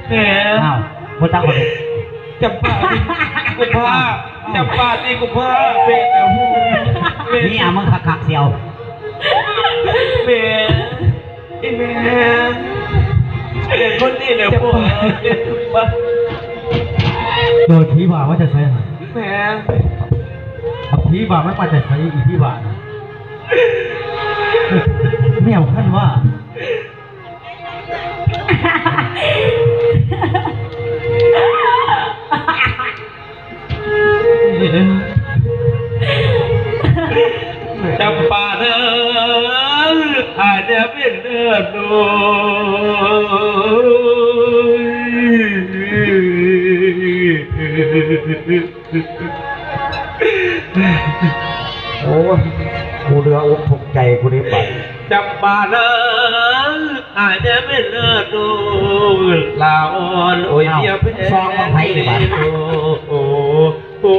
ແມ່ ອ້າວ ບໍ່ຈັກບໍ່ຮູ້ ຈຳປາຕິກຸມພາ ຈຳປາຕິກຸມພາ ແມ່ນແລ້ວ ແມ່ນ ນີ້ອາ ມຶງຄັກໆ ສຽວ ແມ່ ອີແມ່ ເປັນຄົນນີ້ແຫຼະ ຈຳປາ ພວກ ໂດຍ ຜີບ້າມາແຕ່ໃສຫັ້ນ ແມ່ ຜີບ້າມັນມາແຕ່ໃສ ອີຜີບ້າ ແນວຄັນວ່າ ຈຳປາເອີຍ ອາຍແດ່ເປັນເດີໂດຍ ໂອ້ຍ ກູເຫຼືອອົກທຸກໃຈກູເດ້ບາດ ຈຳປາເອີຍ ອາຍແດ່ເປັນເລີດລູກຫຼ້າອ່ອນ ໂອ້ຍ ເມຍແພງ ຊອງບັກໄຟບາດ ໂອ້ ໂອ້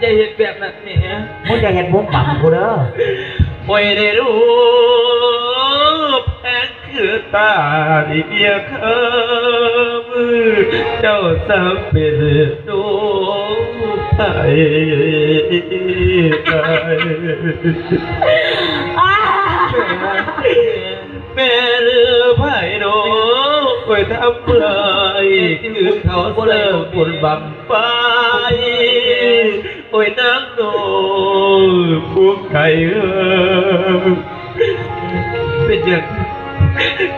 ຢ່າເຮັດແບບນັ້ນແມ່ ມຶງຢ່າເຮັດບົບບັງກູເດີ ໂອ້ຍ ໄດ້ລູກແພງ ຄືຕາດີເມຍເຄີຍ ເຈົ້າຊ່າງເປັນລູກໃຜ ແມ່ນໃຜເນາະ ໂອ້ຍ ທຳຮ້າຍຄືເຂົາເສີບບຸນບັ້ງໄຟ ໂອ້ຍ ນາງນ້ອຍຜູ້ໄກເອີຍ ເປັນຫຍັງ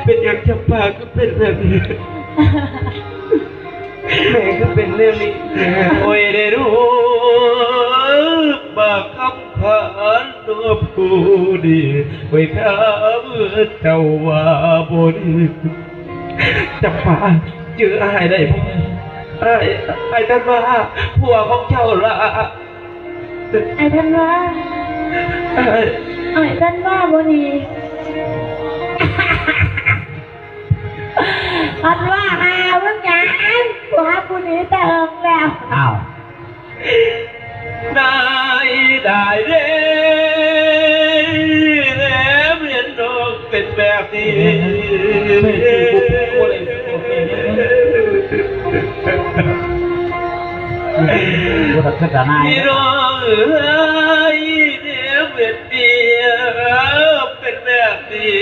ເປັນຫຍັງຈຳປາຄືເປັນແບບນີ້ ແມ່ຄືເປັນແນວນີ້ ໂອ້ຍ ໄດ້ລູກບາກຄຳພານ ໂອ້ ຜູ້ດີ ໂອ້ຍ ຂ້າເຈົ້າວ່າບໍ່ດີ ຈຳປາ ຈື່ອ້າຍໄດ້ບໍ່? ອ້າຍ ອ້າຍທ່ານວ່າ ຜົວຂອງເຈົ້າລະ ອ້າຍທ່ານວ່າ ອ້າຍ ອ້າຍທ່ານວ່າບໍ່ດີ ທ່ານວ່າຫາມຶງຫຍັງ ຜົວກູໜີແຕ່ເຫິງແລ້ວ ອ້າວ ນາຍໄດ້ເດ້ ແນມເຫັນນ້ອງເປັນແບບນີ້ ແມ່ນ ແມ່ນ ແມ່ນ ບໍ່ໄດ້ ບໍ່ໄດ້ ບໍ່ໄດ້ ພີ່ນ້ອງເອີຍ ແນມເຫັນເມຍເປັນແບບນີ້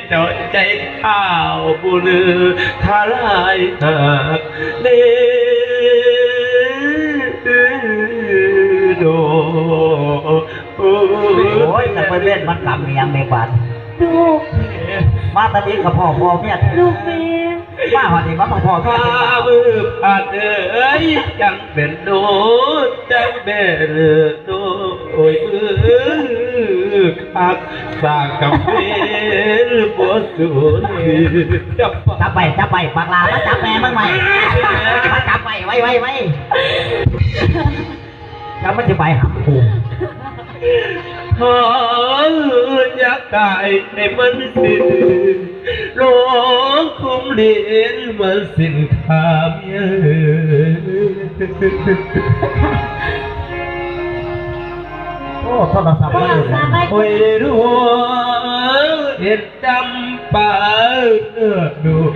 ເຈົ້າໃຈ ອ້າວ ບໍ່ເລີທະລາຍຫາກເດ້ ໂດ ໂອ້ຍ ຈັກໄປເວັນມັນກຳອີ່ຫຍັງໃນບາດ ລູກ ມາແຕ່ນີ້ກໍພໍ່ ພໍ່ເມຍ ລູກແມ່ ມາຮອດນີ້ມາພໍ່ ພໍ່ເມຍ ຂ້າເບີບອາດເອີຍ ຈັ່ງເປັນໂດ ຈັ່ງແມ່ເລີໂດ ໂອ້ຍ ເບີບ ອັກສາກຳເບນບໍ່ສູນ ຈັບໄປ ຈັບໄປ ປາກຫຼ້າ ມາຈັບແມ່ມຶງໄວ້ ມາຈັບໄວ້ ໄວໆ ໄວ ແລ້ວມັນຊິໄປຫາກູ ເຮົາຢາກຕາຍໃຫ້ມັນສິ້ນ ລອງຄຸມຫຼິ້ນມັນສິ້ນຂ້າເມຍ ໂອ້ ໂທລະສັບມາຢູ່ ໂອ້ຍ ໄດ້ຮູ້ເຫັນຈຳປາເລີດລູກ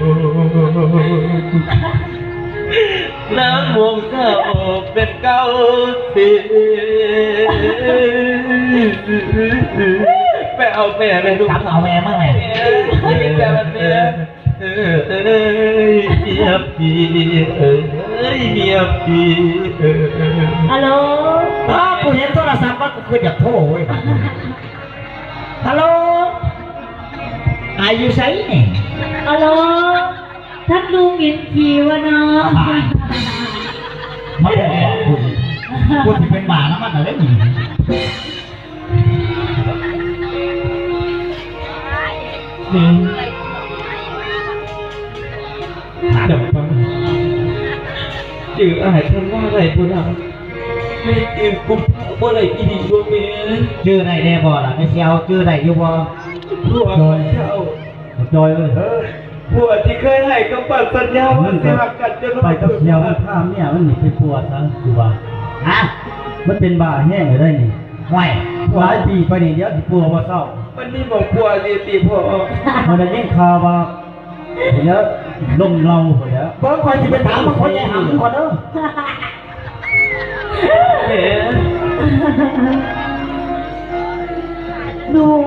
ນາງມົງສາວເປັນເກົ້າສິບ ໄປເອົາແມ່ແມ່ລູກ ຈັບເອົາແມ່ມາແມ່ ເມຍ ເມຍພີ່ເອີຍ ເມຍພີ່ເອີຍ ເມຍພີ່ເອີຍ ຮັລໂຫຼ ອ້າວ ກູເຫັນໂທລະສັບມັນ ກູຄືຢາກໂທເວີຍ ບາດນີ້ ຮັລໂຫຼ ອ້າຍຢູ່ໃສນີ້? ຮັລໂຫຼ ທັກລຸງເຫັນຂີ້ວະເນາະ ມາບອກວ່າກູ ກູຊິເປັນໝານຳມັນລະເດ້ນີ້ ຈຳປາ ຈື່ອ້າຍທ່ານວ່າໄດ້ບໍ່ລະ? ແມ່ຈື່ກຸມພາບໍ່ໄດ້ອີ່ຫຼີບໍ່ແມ່? ຈື່ໄດ້ແດ່ບໍ່ລະ ແມ່ສ່ຽວ ຈື່ໄດ້ຢູ່ບໍ່? ພວກເຈົ້າ ໂດຍ ໂດຍເອີຍ ເອີ ພວກທີ່ເຄີຍໃຫ້ຄຳໝັ້ນສັນຍາວ່າຊິຮັກກັນຈົນ ໄປກັບສ່ຽວ ພາເມຍມັນນີ້ໄປປົວຊະ ຄືວ່າ ຮະ ມັນເປັນບ້າແຮງແລ້ວໄດ໋ນີ້. ຫ້ວຍ ຫຼາຍປີປານນີ້ ດຽວຊິປົວບໍ່ເຊົາ. ມັນມີໝ່ອງປົວຢູ່ຕິພໍ່? ເຮົາໄດ້ຍິນຂ່າວວ່າ ດຽວລົງເລົ່າພຸ້ນແຫຼະ. ເບິ່ງ ຂ້ອຍຊິໄປຖາມມັນ ພໍ່ໃຫຍ່ຫຳກ່ອນເດີ. ແມ່ ລູກ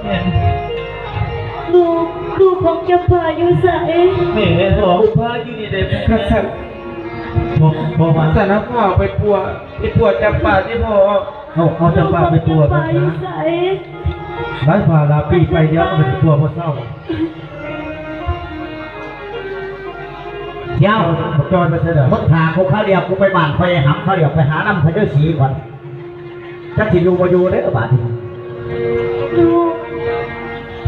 ແມ່ ລູກ ລູກຂອງຈຳປາຢູ່ໃສ? ແມ່ ພໍ່ ຈຳປາຢູ່ນີ້ເດ້. ຄັກ ຄັກ ພໍ່ ພໍ່ວ່າ ຊັ້ນນະ ພາໄປປົວ ໄປປົວຈຳປາຕິພໍ່. ເອົາ ເອົາຈຳປາໄປປົວກັນນະ. ຫຼາຍພາຫຼາຍປີໄປ ດຽວມັນຊິປົວບໍ່ເຊົາ. ດຽວ ບັກຈອຍໄປໃສລະ? ມຶງຖ້າກູຄາວດຽວ ກູໄປບ້ານພໍ່ໃຫຍ່ຫຳຄາວດຽວ ໄປຫານຳພະຍາສີກ່ອນ. ຈັກຊິຢູ່ບໍ່ຢູ່ເດີບາດນີ້.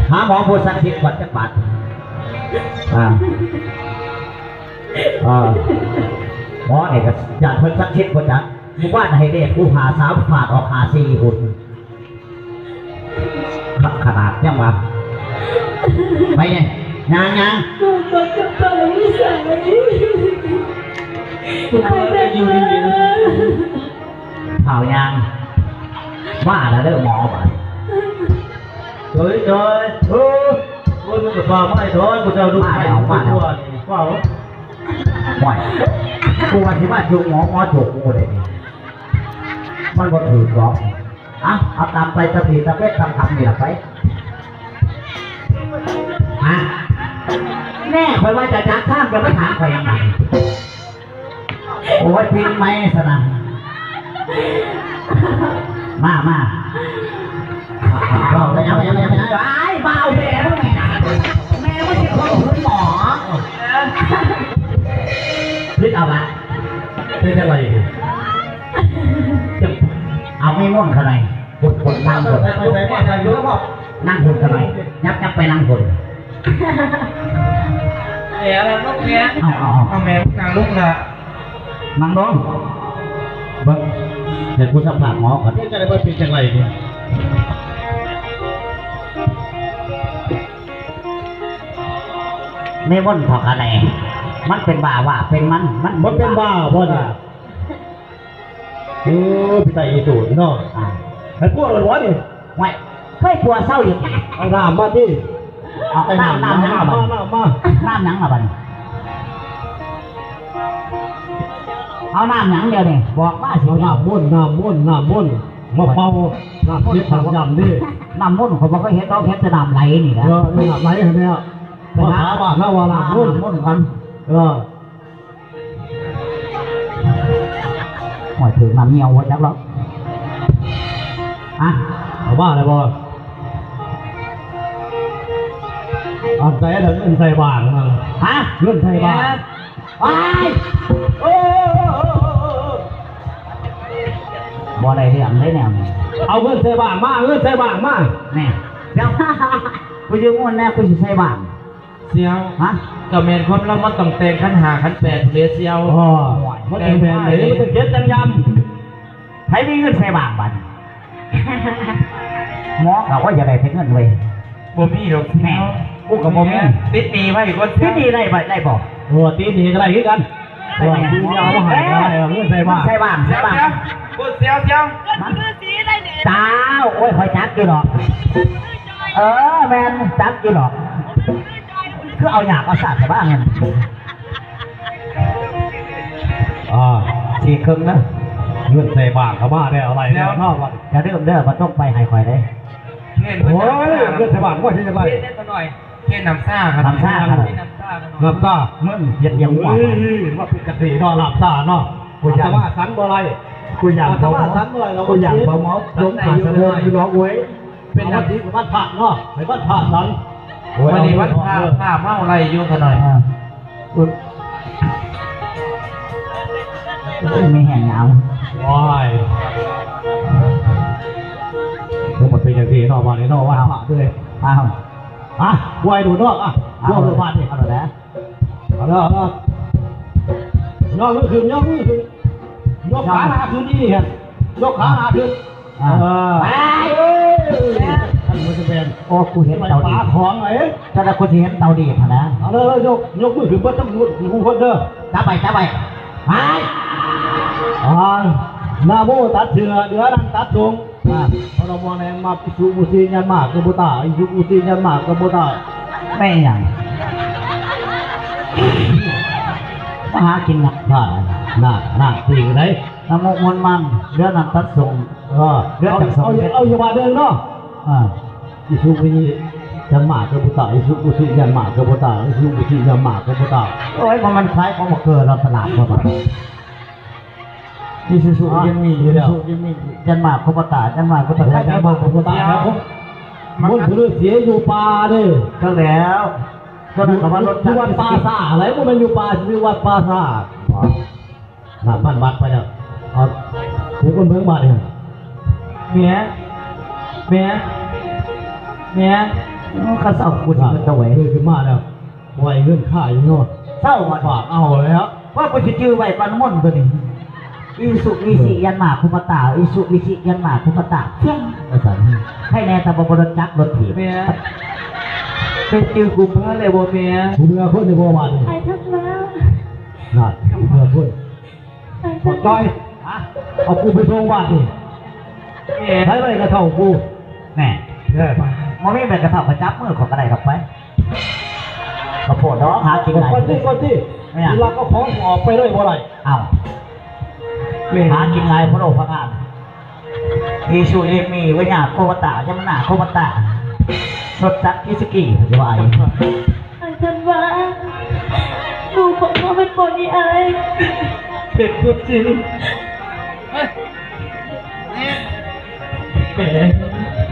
ຫາໝໍຜູ້ສັກສິດກ່ອນຈັກບາດ. ອ່າ ອ່າ ໝໍນີ້ກໍຢ້ານເພິ່ນສັກສິດບໍ່ຈັກ. ມື້ວານໃຫ້ເດດຜູ້ຫ້າສາມ ຟາດອອກຫ້າສີ່ພຸ້ນ. ຄັກຂະໜາດ ຍັງວ່າ ໄປແດ່ ຍ່າງໆ. ລູກກໍຈະໄປໃສ? ລູກກໍຈະຢູ່ນີ້. ເຖົ້າຍ່າງ ມາລະເດີໝໍບາດ. ເຮີ້ຍ ຈອຍ ເອີ ໂອ້ຍ ມຶງກໍພາມາໃຫ້ດອຍ ຜູ້ເຈົ້າລູກ ມາແລ້ວ ມາແລ້ວ. ວ້າວ ໂອ້ຍ ກູວ່າຊິມາຈຸກໝໍ ໝໍຈຸກກູເດ້. ມັນບໍ່ຖືກດອກ. ເອົາ ເອົາຕາມໄປ ຕະບີຕະເປັດຕາມຄຳນີ້ລະໄປ. ຮະ ແນ່ ຂ້ອຍວ່າຈະຈັກທາງ ຈະມາຖາມຂ້ອຍຫຍັງບາດນີ້? ໂອ້ຍ ພິມໄມຊະນະ. ມາ ມາ ເວົ້າໄປ ເອົາໄປ ເອົາໄປ ເອົາໄປ ອ້າຍ ມາເອົາແມ່ມຶງແມ່ນະ. ແມ່ມຶງຊິຄົນຫືນໝໍ. ຜິດເອົາລະ ເປັນຈັ່ງໃດ? ເອົາ ມີມົນເທົ່າໃດ? ພຸ້ນ ພຸ້ນ ນັ່ງພຸ້ນ ນັ່ງພຸ້ນກໍໄດ້ ຍັບ ຍັບໄປນັ່ງພຸ້ນ. ເອີ ນັ່ງລົງແມ່. ເອົາ ເອົາ ເອົາ ເອົາແມ່ ນັ່ງລົງລະ ນັ່ງລົງ. ເບິ່ງ ໃຫ້ກູສຳພາດໝໍກ່ອນ ເປັນຈັ່ງໃດ ເປັນຈັ່ງໃດນີ້? ມີມົນເທົ່າກັນແດ່ ມັນເປັນບ້າວ່າເປັນມັນ ມັນ ມັນເປັນບ້າບໍ່ນະ? ເອີ ເປັນຕາອີຕູນເນາະ. ອ່າ ໃຫ້ປົວໂລດບໍ່ນີ້? ໄວ້ ເຄີຍປົວເຊົາຢູ່. ເອົານ້ຳມາຕິ. ເອົາ ນ້ຳ ນ້ຳ ນ້ຳ ນ້ຳ ນ້ຳ ນ້ຳ ນ້ຳຫຍັງລະບັດນີ້? ເອົານ້ຳຫຍັງດຽວນີ້? ບອກມາຊິ. ເອົານ້ຳມົນ ນ້ຳມົນ ນ້ຳມົນ ມາເປົ່າ ນ້ຳເຈັບນ້ຳຢຳເດ້. ນ້ຳມົນຂ້ອຍບໍ່ເຄີຍເຮັດດອກ ເຮັດແຕ່ນ້ຳໄຫຼນີ້ແຫຼະ. ເອີ ນ້ຳໄຫຼຫັ້ນແຫຼະ. ພາສາບ້ານເຮົາວ່ານ້ຳມົນ ນ້ຳມົນກັນ. ເອີ. ໂອ້ຍ ຖືກນ້ຳຍ່ຽວບໍ່ຈັກດອກ. ອ່ະ ເອົາມາແລ້ວບໍ່? ອັນໃດລະເງິນໃສ່ບ້ານຫັ້ນ? ຮະ? ເງິນໃສ່ບ້ານ. ຫວາຍ ໂອ້ ບໍ່ໄດ້ເລື່ອງເດ້ແນວນີ້. ເອົາເງິນໃສ່ບ້ານມາ ເງິນໃສ່ບ້ານມາ. ແນ່ ດຽວ ກູຢູ່ງຸ່ນແນ່ ກູຊິໃສ່ບ້ານ. ສ່ຽວ ຮະ? ກໍແມ່ນຄົນລາວມັນຕ້ອງແຕ່ງຂັນຫ້າຂັນແປດເດ້ສ່ຽວ. ອໍ ມັນຕ້ອງແມ່ນເດ້ ມັນຕ້ອງເຮັດຈັງຢຳ. ໃຜມີເງິນໃສ່ບ້ານບາດນີ້? ໝໍກໍ ໂອ້ຍ ຢາກໄດ້ແຕ່ເງິນເວີຍ. ບໍ່ມີດອກສ່ຽວ. ແມ່ນ ກູກໍບໍ່ມີ. ຕິດໜີ້ໄວ້ກ່ອນສ່ຽວ. ຕິດໜີ້ໄດ້ບໍ່? ໄດ້ບໍ່? ໂອ້ ຕິດໜີ້ກໍໄດ້ຄືກັນ. ເອີ ເອົາມາໃຫ້ກໍໄດ້ ເອົາເງິນໃສ່ບ້ານ ໃສ່ບ້ານ ໃສ່ບ້ານ. ສ່ຽວ ສ່ຽວ ສ່ຽວ ມາ ຈ້າວ ໂອ້ຍ ຂ້ອຍຈັກຢູ່ດອກ. ເອີ ແມ່ນ ຈັກຢູ່ດອກ. ຄືເອົາຍາກເອົາສາດແທ້ບ້າຫັ້ນ. ອ່າ ສີ່ເຄິ່ງນະ ເງິນໃສ່ບ້ານເຂົ້າມາແລ້ວ ໄດ້ແລ້ວເນາະ. ຢ່າລືມເດີ ບໍ່ຕ້ອງໄປໃຫ້ຂ້ອຍເດ້. ໂອ້ຍ ເງິນໃສ່ບ້ານ ໂອ້ຍ ເຮັດຈັ່ງໃດ? ເຮັດນ້ຳຊາ ນ້ຳຊາ ນ້ຳຊາ ເງິນເຮັດຫຍັງວະ? ເອີຍ ວ່າເປັນກະເສເນາະ ນ້ຳຊາເນາະ. ກູຢ້ານ ອາດຕະມາສັນບໍ່ໄດ້ ກູຢ້ານ ອາດຕະມາສັນບໍ່ໄດ້ ກູຢ້ານພໍ່ໝໍຫຼົງຂ້າສະເບີດຢູ່ດອກເວີຍ. ເປັນຫຍັງ? ວັນພະເນາະ ໃຫ້ວັນພະສັນ. ໂອ້ຍ ວັນນີ້ວັນພະ ພະເມົາໄລ່ຢູ່ຂະໜ້ອຍ. ເອີ ໂອ້ຍ ມີແຮງຍາວ. ໂອ້ຍ ໂອ້ ມັນເປັນຈັ່ງຊີ້ເນາະ ບາດນີ້ເນາະ ວັນພະເລີຍ. ອ້າວ ອ່ະ ບວຍດູເນາະ ອ່ະ ບວຍດູບາດນີ້. ເອົາແຫຼະ ເອົາເດີ ເອົາເດີ ຍົກມືຂຶ້ນ ຍົກມືຂຶ້ນ ຍົກຂາໜ້າຂຶ້ນອີກຫັ້ນ ຍົກຂາໜ້າຂຶ້ນ. ອ່າ ເອີ ໄປ ເອີ ມັນຈະແມ່ນ. ໂອ້ ກູເຫັນເຕົາດີດ ຂອງໄອ້ ຈັ່ງໃດກູຊິເຫັນເຕົາດີດຫັ້ນນະ. ເອົາເດີ ຍົກ ຍົກມືຂຶ້ນເບິດທັງໝົດທຸກຄົນເດີ. ຈັບໄວ້ ຈັບໄວ້ ໄປ. ອ່າ ນະໂມຕັດເສືອ ເດືອນັ້ນຕັດສົງ ນະ ພະນະໂມແນງມາ ອິສຸມຸສິຍັມມະກະບຸຕາ ອິສຸມຸສິຍັມມະກະບຸຕາ ແມ່ນຫຍັງ? ມາຫາກິນນະ ນະ ນະ ນະ ຕີກັນໄດ໋ ນະໂມມຸນມັງ ເດືອນັ້ນຕັດສົງ ເອີ ເດືອຕັດສົງ ເອົາ ເອົາ ເອົາຢູ່ບາດເດີມເນາະ ອ່າ ອິສຸມຸສິຍັມມະກະບຸຕາ ອິສຸມຸສິຍັມມະກະບຸຕາ ອິສຸມຸສິຍັມມະກະບຸຕາ ໂອ້ຍ ບໍ່ແມ່ນຂາຍຂອງບໍ່ເກີນລະຕະຫຼາດບໍ່? ອິສຸສຸຍັງມີຢູ່ແລ້ວ ອິສຸຍັງມີ ຍັນມາຄຸປະຕາ ຍັນມາຄຸປະຕາ ຍັນມາຄຸປະຕາ ບຸນຜູ້ລືເສຢູ່ປ່າເດ້ ກໍແລ້ວ ກໍນັ້ນກໍວ່າລົດຈັກ ຢູ່ວັດປ່າຊ້າ ໄລ ບໍ່ແມ່ນຢູ່ປ່າຊື່ວັດປ່າຊ້າ ນັ້ນມັນວັດໄປແລ້ວ ເອົາ ຜູ້ຄົນເບິ່ງບາດນີ້ ເມຍ ເມຍ ເມຍ ເຂົາເຊົາ ກູຊິເອົາໄວ້ ເອີ ຂຶ້ນມາແລ້ວ ໄວ້ເຮືອນຄາຢູ່ເນາະ ເຊົາມາ ຝາກເອົາແລ້ວ ວ່າກູຊິຈື່ໄວ້ກ່ອນມົນໂຕນີ້ ອິສຸວິຊິຍັນມາຄຸປະຕາ ອິສຸວິຊິຍັນມາຄຸປະຕາ ພຽງ ວ່າຊັ້ນ ໃຜແນ່ ແຕ່ວ່າບໍ່ລົດຈັກລົດຖີບ ແມ່ ແມ່ຈື່ກຸມພາແລ້ວບໍ່ແມ່? ກູເມືອຄົນນີ້ບໍ່ບາດນີ້ ອ້າຍທັກມາ ນັ້ນ ກູເມືອຄົນ ອ້າຍທັກມາ ບັກຈ້ອຍ ຮະ ເອົາກູໄປສົ່ງບາດນີ້ ແມ່ ໃຜໄວ້ກະເຖົ້າກູ ແນ່ ເອີ ບໍ່ມີໃບກະເຖົ້າກະຈັບມືຂ້ອຍກະໄດ້ດອກໄປ ຂະໂພດດອກ ຫາກິນງ່າຍ ກ່ອນຕິ ກ່ອນຕິ ແມ່ນຫຍັງ? ລັກເອົາຂອງອອກໄປເລີຍບໍ່ໄດ້ ເອົ້າ ແມ່ນ ຫາກິນງ່າຍໂພດໂພດ ພະງານ ອີຊູເອມີ ວະຍາໂຄວະຕາ ຍະມະນາໂຄວະຕາ ສົດຈັດ ອີສະກີ ເພິ່ນຊິວ່າອີກ ອັນຊັ້ນວ່າ ລູກຂອງເຮົາແມ່ນບໍ່ນີ້ອ້າຍ? ເປັນຄວາມຈິງ ແມ່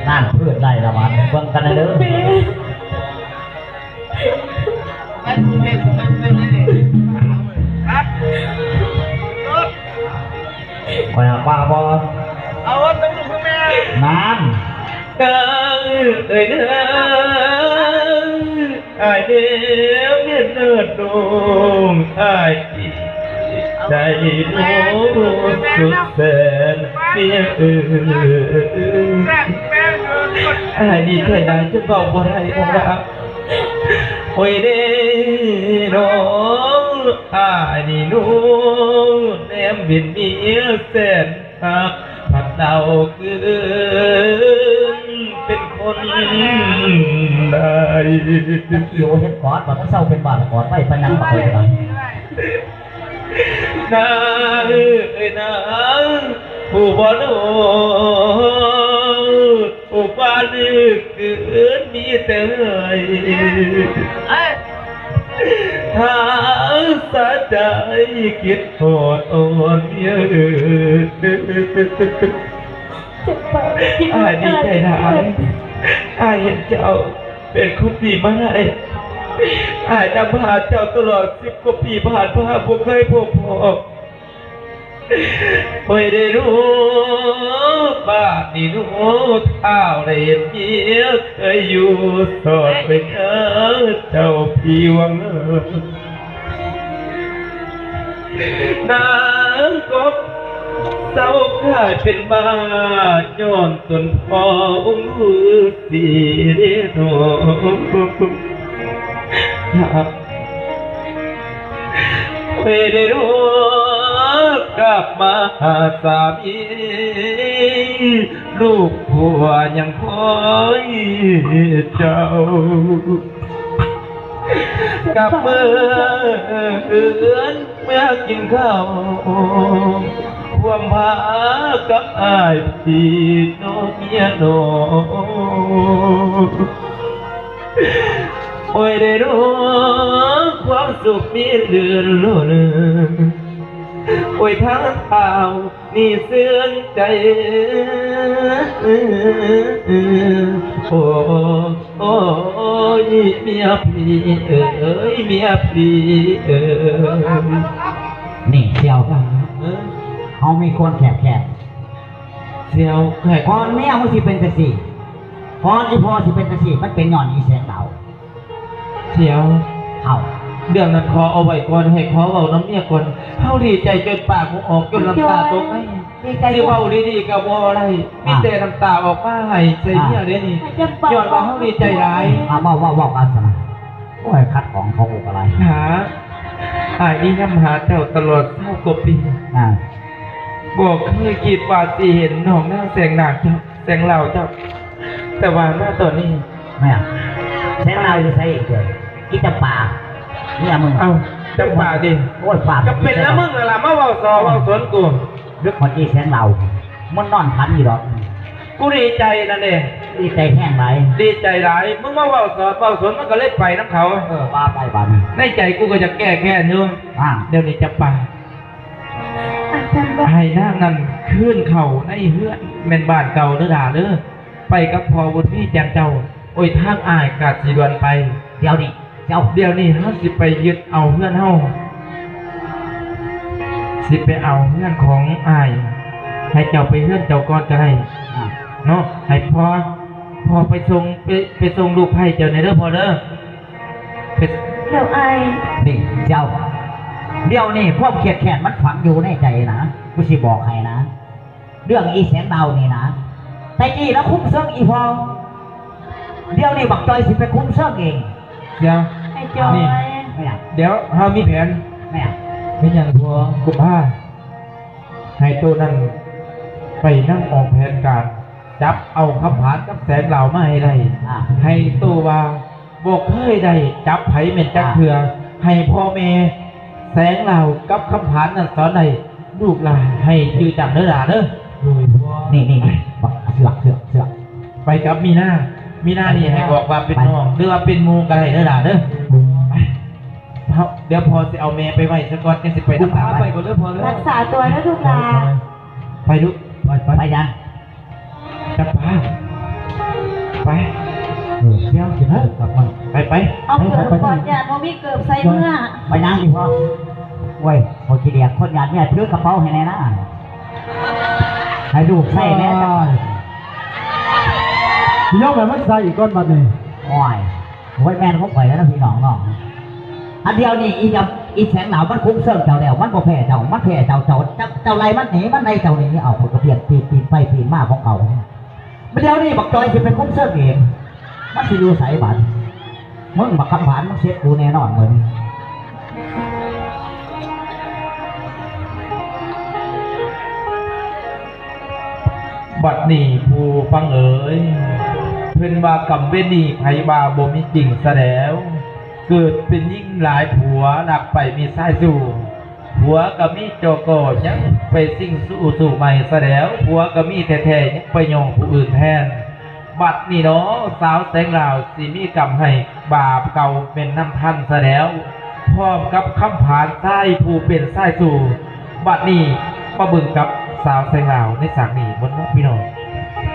ນັ້ນ ເພິ່ນໄດ້ລະບາດນີ້ ເບິ່ງກັນແດ່ເດີ ແມ່ ຂ້ອຍຫາກວ່າບໍ່ ເອົາເອົາ ນັ້ນ ເອີຍເດີ ອ້າຍເດີ ເດີ ເດີ ນ້ອງອ້າຍ ໃຈໂອ້ສຸດແສນ ເມຍເອີຍ ອ້າຍດີໃຈຫຼາຍຈົນເວົ້າບໍ່ໄດ້ ໂອ້ລະ ໂອ້ຍເດ້ນ້ອງ ອ້າຍນີ້ນ້ອງ ແນມເຫັນເມຍແສນຮັກ ພັດເດົາເກີນເປັນຄົນໃດ ຕະກີ້ໂອເຮັດກອດ ບັດເຊົາເປັນບາດກອດໄວ້ປານຫຍັງບັກເອີຍ ນາເອີຍນາ ຮູ້ບໍ່ນ້ອງ ຜູ້ບ້ານເອີຍເກີດມີແຕ່ເອື້ອຍ ຖ້າສະໃຈຄິດຮອດອ່ອນເອີຍ ເຈັບປາກ ອ້າຍດີໃຈຫຼາຍ ອ້າຍເຫັນເຈົ້າ ແປດສິບກວ່າປີມາໄດ້ ອ້າຍນຳຫາເຈົ້າຕະຫຼອດສິບກວ່າປີຜ່ານມາ ບໍ່ເຄີຍພົບພໍ້ ໂອ້ຍເດ້ເນາະ ບາດນີ້ເນາະ ທ້າວໄດ້ເຫັນເມຍເຄີຍຢູ່ສອດໄປຫາເຈົ້າພຽງ ນາງກໍເຊົາກາຍເປັນບ້າ ຍ້ອນຕົນພໍ່ອົງລືສີເດເນາະ ເວເດໂນ ກັບມາຫາສາມີ ລູກຜົວຍັງຄອຍເຈົ້າ ກັບເມືອເຮືອນ ເມືອກິນເຂົ້າ ຄວາມພາກັບອ້າຍພີ່ນ້ອງເມຍນ້ອງ ໂອ້ຍເດ້ເນາະ ຄວາມສຸກມີເລື່ອນລົ້ນ ໂອ້ຍທາງເອົາ ນີ້ເຊື່ອງໃຈ ໂອ້ ໂອ້ຍ ເມຍພີ່ເອີຍ ເມຍພີ່ເອີຍ ນີ້ສ່ຽວ ເອີ ເຮົາມີຄວາມແຄບແຄນ ສ່ຽວ ກ່ອນເມຍມຶງຊິເປັນຈັ່ງຊີ້ ກ່ອນອີ່ພໍ່ຊິເປັນຈັ່ງຊີ້ ມັນເປັນຍ້ອນອີ່ແສງດາວ ສ່ຽວ ເອົ້າ ເລື່ອງນັ້ນຂໍເອົາໄວ້ກ່ອນ ໃຫ້ຂໍເວົ້ານຳເມຍກ່ອນ ເຮົາດີໃຈຈົນປາກບໍ່ອອກ ຈົນນ້ຳຕາຕົກໃນ ດີໃຈ ຊິເວົ້າດີໆກໍບໍ່ໄດ້ ມີແຕ່ນ້ຳຕາອອກມາໄຫ້ໃສ່ເມຍເດ້ນີ້ ຍ້ອນວ່າເຮົາດີໃຈຫຼາຍ ອ່າ ເວົ້າ ເວົ້າ ເວົ້າກັນຊະນະ ໂອ້ຍ ຂັດຂອງເຂົາກະຫຼາຍ ຫາ ອ້າຍນີ້ນຳຫາເຈົ້າຕະຫຼອດຊາວກວ່າປີ ອ່າ ບໍ່ເຄີຍຄິດວ່າຊິເຫັນນ້ອງນາງແສງນາງເຈົ້າ ແສງລາວເຈົ້າ ແຕ່ວ່າມາຕອນນີ້ ແມ່ນ ແສງລາວຢູ່ໃສອີກເດີ? ອີຈຳປາ ເມຍມຶງ. ເອົ້າ ຈຳປາຕິ? ໂອ້ຍ ປາກ ກໍເປັນລະມຶງນັ້ນລະ ມາເວົ້າສໍເວົ້າສົນກູ. ນຶກຮອດອີແສງລາວ ມັນນອນຝັນຢູ່ດອກ. ກູດີໃຈນັ້ນເດ້. ດີໃຈແຮງຫຼາຍ. ດີໃຈຫຼາຍ. ມຶງມາເວົ້າສອນເວົ້າສົນ ມັນກໍເລີຍໄປນຳເຂົາ. ເອີ ວ່າໄປບາດນີ້. ໃນໃຈກູກໍຢາກແກ້ແຄ້ນຢູ່. ອ້າວ ດຽວນີ້ຈຳປາ ໃຫ້ນາງນັ້ນຄືນເຂົ້າໃນເຮືອນແມ່ນບ້ານເກົ່າເດີຫຼ້າເດີ. ໄປກັບພໍ່ບຸນມີແຈ່ມເຈົ້າ. ໂອ້ຍ ທາງອ້າຍກະຊິດ່ວນໄປ. ດຽວນີ້ ເຈົ້າ ດຽວນີ້ເຮົາຊິໄປຍຶດເອົາເຮືອນເຮົາ ຊິໄປເອົາເຮືອນຂອງອ້າຍ. ໃຫ້ເຈົ້າໄປເຮືອນເຈົ້າກ່ອນກໍໄດ້ ອ່າ ເນາະ. ໃຫ້ພໍ່ ພໍ່ໄປສົ່ງ ໄປ ໄປສົ່ງລູກໃຫ້ເຈົ້າແດ່ເດີພໍ່ເດີ. ໄປ ດຽວອ້າຍ ນີ້ເຈົ້າ ດຽວນີ້ຄວາມຄຽດແຄ້ນມັນຝັງຢູ່ໃນໃຈນະ ກູຊິບອກໃຫ້ນະ. ເລື່ອງອີແສງດາວນີ້ນະ ແຕ່ກີ້ລະຄຸມເຊີງອີພໍ່ ດຽວນີ້ບັກຈ່ອຍຊິໄປຄຸມເຊີງເອງ. ດຽວ ໄອ້ຈ່ອຍ ນີ້ ແມ່ນຫຍັງ? ດຽວເຮົາມີແຜນ. ແມ່ນຫຍັງ? ແມ່ນຫຍັງພໍ່? ກຸມພາ ໃຫ້ໂຕນັ້ນໄປນຳອອກແຜນການ ຈັບເອົາຄຳຜານກັບແສງລາວມາໃຫ້ໄດ້. ອ່າ ໃຫ້ໂຕວ່າ ບໍ່ເຄີຍໄດ້ຈັບໃຜແມ່ນຈັກເທື່ອ. ອ່າ ໃຫ້ພໍ່ແມ່ແສງລາວກັບຄຳຜານນັ້ນສອນໄດ້ ລູກຫຼານໃຫ້ຈື່ຈຳເດີຫຼ້າເດີ. ໂດຍ ນີ້ໆໆ ບັກເຊືອກ ເຊືອກ ເຊືອກ ໄປກັບມີນາ. ມີນານີ້ໃຫ້ບອກວ່າເປັນນ້ອງ ຫຼືວ່າເປັນໝູ່ກໍໄດ້ເດີຫຼ້າເດີ. ໄປ ເຮົາ ດຽວພໍ່ຊິເອົາແມ່ໄປໄວ້ຊະກ່ອນ ຈັ່ງຊິໄປນຳ. ໄປກ່ອນເດີພໍ່ເດີ ລັກສາຕົວເດີລູກຫຼານ. ໄປລູກ ໄປ ໄປ ໄປຫຍັງ? ຈຳປາ ໄປ ເອີ ດຽວຊິເດີ ກັບມັນ ໄປ ໄປ ເອົາເກີບກ່ອນ ຢ້ານບໍ່ມີເກີບໃສ່ເມືອ. ໄປຫຍັງອີກບໍ່? ໂອ້ຍ ບໍ່ຂີ້ດຽກ ຄົນຢ້ານເມຍ ຖືກະເປົາໃຫ້ແດ່ນະ ໃຫ້ລູກໃສ່ແດ່. ໂອ້ຍ ຊິຍົກໃຫ້ມັນໃສ່ອີກກ່ອນບັດນີ້. ໂອ້ຍ ໂອ້ຍ ແມ່ນຂອງຂ້ອຍແລ້ວນະພີ່ນ້ອງເນາະ. ອັນດຽວນີ້ອີ ອີແສງດາວມັນຄຸມເຊີງເຈົ້າແລ້ວ ມັນບໍ່ແພ້ເຈົ້າ ມັນແພ້ເຈົ້າ ເຈົ້າ ເຈົ້າ ເຈົ້າໄລ່ມັນໜີ ມັນໄລ່ເຈົ້າໜີ. ເອົາ ເພິ່ນກໍປ່ຽນປີນ ປີນໄປປີນມາຂອງເຂົາ. ດຽວນີ້ບັກຈ່ອຍຊິໄປຄຸມເຊີງເອງ ມັນຊິຢູ່ໃສບາດ? ມຶງບັກຄຳຜານ ມຶງເສັດກູແນ່ນອນມື້ນີ້. ບັດນີ້ຜູ້ຟັງເອີຍ ເພິ່ນວ່າກຳເວນນີ້ໃຜວ່າບໍ່ມີຈິງຊະແລ້ວ. ເກີດເປັນຍິງຫຼາຍຜົວ ລັກໄປມີຊາຍຊູ້. ຜົວກໍມີຈໍ່ກໍຍັງໄປຊິງຊູ້ ຊູ້ໃໝ່ຊະແລ້ວ. ຜົວກໍມີແທ້ໆ ຍັງໄປຍ້ອງຜູ້ອື່ນແທນ. ບັດນີ້ເນາະ ສາວແສງລາວຊິມີກຳໃຫ້ບາບເກົ່າແມ່ນນຳທັນຊະແລ້ວ ພ້ອມກັບຄຳຜານຊາຍຜູ້ເປັນຊາຍຊູ້. ບັດນີ້ມາເບິ່ງກັບສາວແສງລາວໃນສາກນີ້ໝົດເນາະພີ່ນ້ອງ.